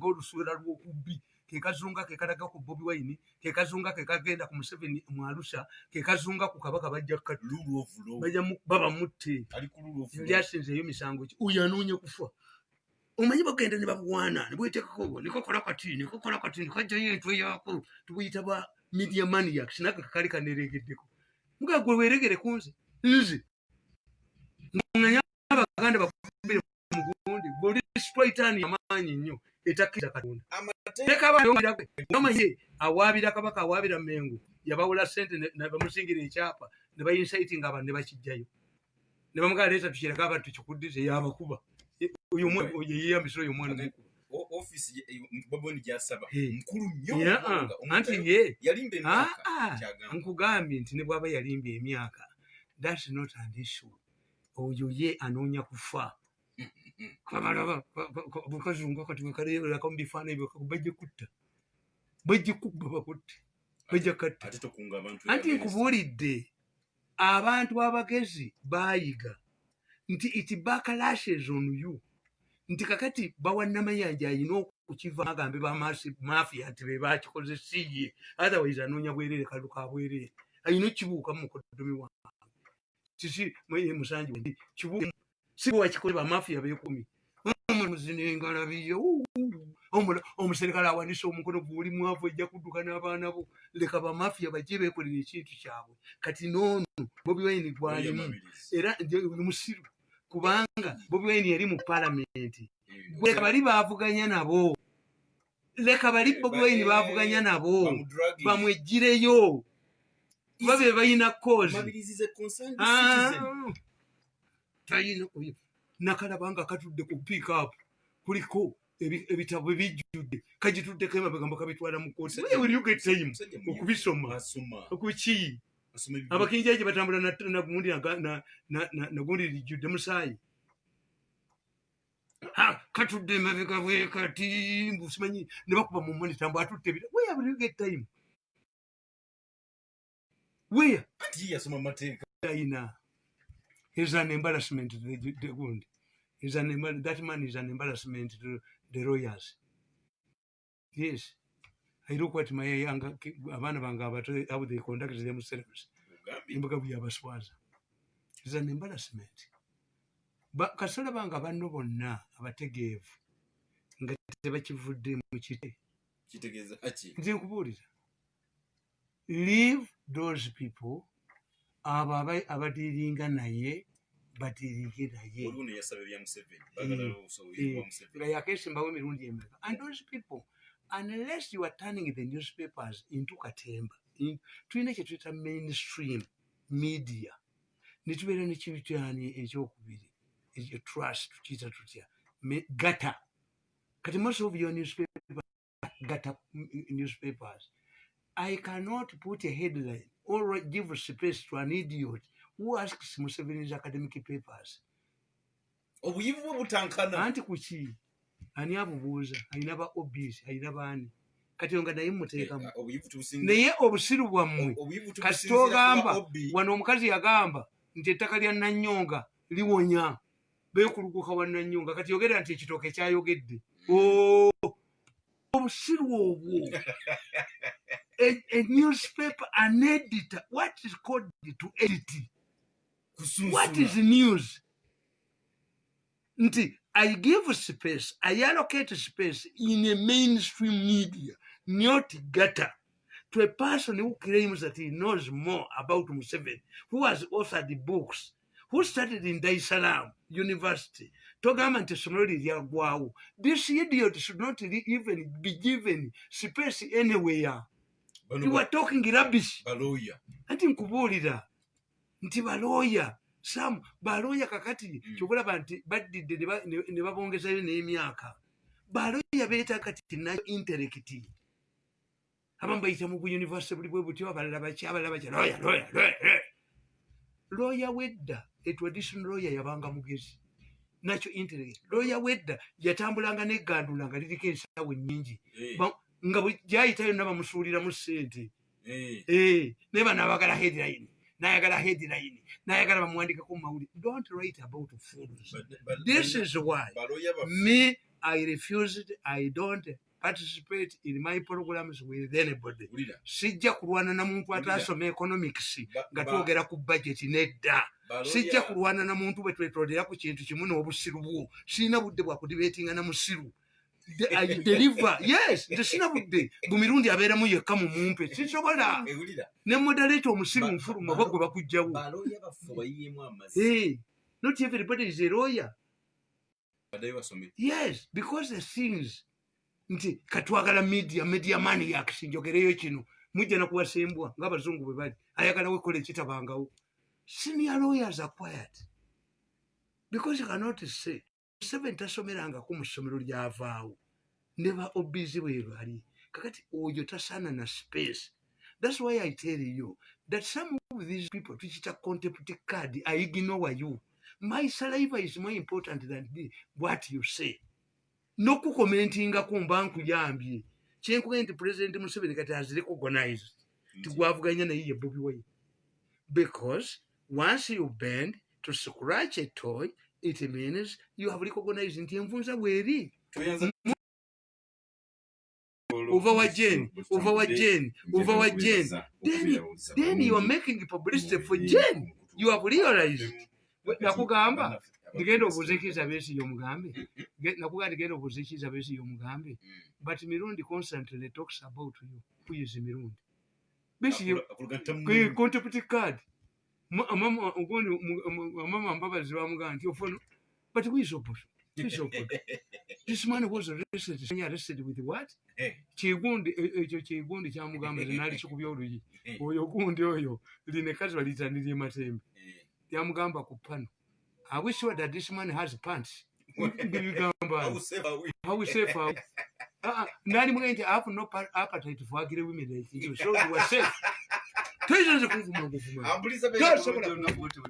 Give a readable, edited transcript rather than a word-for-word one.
Ng'oluswera lw'okubbi ke kazunga ke kalaga ku Bobi Wine, ke kazunga ke kagenda ku Museveni mu Arusha, ke kazunga ku Kabaka. Bajja kata, Rule of law. Bajja baba mutte. Ali ku rule of law. Yali asinzeeyo misango ki? Oyo anoonya kufa. Omanyi bagenda ne babuwaana ne bweteekako nekakola kati, nekakola kati, nekajjayo entwe yaako. Tubuyita ba media maniacs. Naka kakali kaneregeddeko muga gwe weregere ku nze, nze nganya Abaganda bakubire mugundi gwe oli sitaani amaanyi nnyo etakkiriza Katonda. Amateeka. Omanyi awaabira Kabaka, awaabira Mengo, yabawula sente ne bamusingira ekyapa ne bayinsaitinga abantu ne bakijjayo ne bamugala, "Leeta tukireke abantu tukikuddize." Yabakuba. Oyo oyo yeyambisa oyo omwana omukuba. Office Bobi Wine gy'asaba Hey. nkulu nnyo Yeah, kubanga omuntu anti ye yalimba emyaka Ah, ah, kyagamba. Nkugambye nti ne bw'aba yalimba emyaka, that's not an issue. Oyo ye anoonya kufa. Kabalaba bukazungu kati bwekaleerako mu bifaananyi, bajja kutta, bajja kukkuba, bakutte, bajja katta. Ate tokunga abantu. Anti nkubuulidde, abantu abagezi baayiga nti it backlashes on you, nti kakati bawannamayanja ayina okukiva agambe bamafia nti be bakikoze, si ye. Otherwise anoonya bwerere, kalu ka bwerere. Ayina okibuuka mu mukodomi wange kisi musanji wendi kibuuke, si wakikoze, bamafia beekumi muzina engalabiyo. Omuserikale awanise omukono guli mwavu, ejja kudduka n'abaana bo. Leka bamafia bajje beekolera ekintu kyabwe. Kati noono Bobi Wine gwalimu era musiru, kubanga Bobi Wine yali mu palamenti. Leka bali bavuganya nabo, leka bali Bobi Wine bavuganya nabo bamweggireyo, kuba be balina cause. Ah, talina oyo nakalaba nga katudde ku pickup, kuliko ebitabo ebijjudde, kagituddeko emabega mbu kabitwala mu kooti. Where will you get time okubisoma? Okuki abakinjaji batambula nagundi nagundi lijjudde musaayi. Katudde emabega bwe kati, mbu simanyi ne bakuba mu monitor mbu atutte ebita. Where will you get time? Where? Yasoma mateeka. Ayina is an embarrassment to the gundi. Is an that man is an embarrassment to the lawyers. Yes, I look at my younger abaana bange abato, how they conduct themselves. Embuga bweyabaswaza is an embarrassment. Kasola banga banno bonna abategeevu nga tebakivudde mu kite. Kitegeeza ki? Nze nkubuulira, leave those people. Abo abadiiringa naye badiiringe naye. Waliwo neyasaba ebya Museveni, baagala obusobozi bwa Museveni. Nga yakesimbawo emirundi emeka? And those people, unless you are turning the newspapers into katemba, tulina kye tuyita mainstream media, netubeera nekityani ekyokubiri ekyo trust tukiyita tutya? Gutter. Kati most of your newspaper, gutter newspapers. I cannot put a headline or give space to an idiot who asks Museveni's academic papers. Obuyivu bwe butankana. Anti kuki? Ani abubuuza? Alina ba obs, alina baani? Kati nga naye muteekamu. Obuyivu tubusinga. Naye obusiru bwammwe obuyivu kasita tubusinziira ku ogamba ba OB. Wano omukazi yagamba nti ettaka lya Nanyonga liwonya, beekuluguka wa Nanyonga. Kati yogera nti ekitooke kyayogedde. Oh, obusiru obwo. A newspaper, an editor, what is called to edit? Kusunsula. What is news? Nti I give space, I allocate space in a mainstream media, not gutter, to a person who claims that he knows more about Museveni, who has authored books, who started in Dar es Salaam University. Togamba nti essomero lye lyaggwawo. This idiot should not even be given space anywhere. Bano You are talking rubbish. Balooya. Anti nkubuulira nti balooya, sam balooya kakati kyokulaba nti baddidde ne babongezayo n'emyaka. Balooya beetaaga kati na intellect. Abamu bayita mu buyunivasite buli bwe butyo, abalala baki, abalala baki. Looya, looya, looya, looya, looya wedda. A traditional lawyer yabanga mugezi nakyo intellect. Looya wedda yatambulanga n'eggandula nga liriko ensawo ennyingi. Nga bwe gyayita yonna bamusuuliramu ssente. Eh, naye bano abagala headline, nayagala headline, nayagala bamuwandikeko mu mawulire. Don't write about fools. This is why balooya baffe me I refused. I don't participate in my programs with anybody. Wulira. Sijja kulwana na muntu Wulira. atasoma economics nga twogera ku budget, nedda. Sijja kulwana na muntu bwe twetolera ku kintu kimu n'obusiru bwo. Sirina budde bwa kudebatinga na musiru. I deliver. Yes, nze sina budde. Bumirundi abeeramu yekka, mumumpe, sisobola. Ewulira. Ne moderator omusiru nfuluma oba gwe bakugjawo. Balooya baffe bayiyeemu amazzi. Hey, not everybody is a lawyer. Baddayo basome. Yes, because the things nti katwagala media maniacs, njogereyo kino, mujja nakuwasembwa ng'abazungu bwe bali, ayagala wekola ekitabangawo. Senior lawyers are quiet because you cannot say seven tasomerangako mu ssomero lyavaawo ne ba obizi bwe bali. Kakati oyo tasaana na space. That's why I tell you that some of these people tukita contempt card. I ignore you. My saliva is more important than what you say. Nokukomentingako mba nkuyambye. Kyenkugambye nti President Museveni kati has recognized nti gwavuganya naye ye Bobi Wine, because once you bend to scratch a toy, it means you have recognized nti envunza bweri. Toyanza. Ova wa Jane, ova wa Jane, ova wa Jane, then you are making publicity for Jane. You have realized. Nakugamba ndigenda obuuze Kiiza Besigye omugambe. Nakugamba ndigenda obuuze Kiiza Besigye omugambe, but Mirundi constantly talks about you. Who is Mirundi? Besigye contempt card. Mama ogundi, mama Mbabazi bamugamba nti ofono, but who is Obote? Who is Obote? This man was arrested with what? Kigundi ekyo kigundi kyamugamba nze naali kikubya oluyi. Oyo gundi oyo line kazi balitanirye Matembe lyamugamba ku pano, "Are we sure that this man has pants?" Bibigamba how safe are we? Ah, ah, nali mugaye nti I have no appetite for ugly women like you, so you are safe. Toyinza nze kunvuma guvuma. Tosobola. Ambuliza.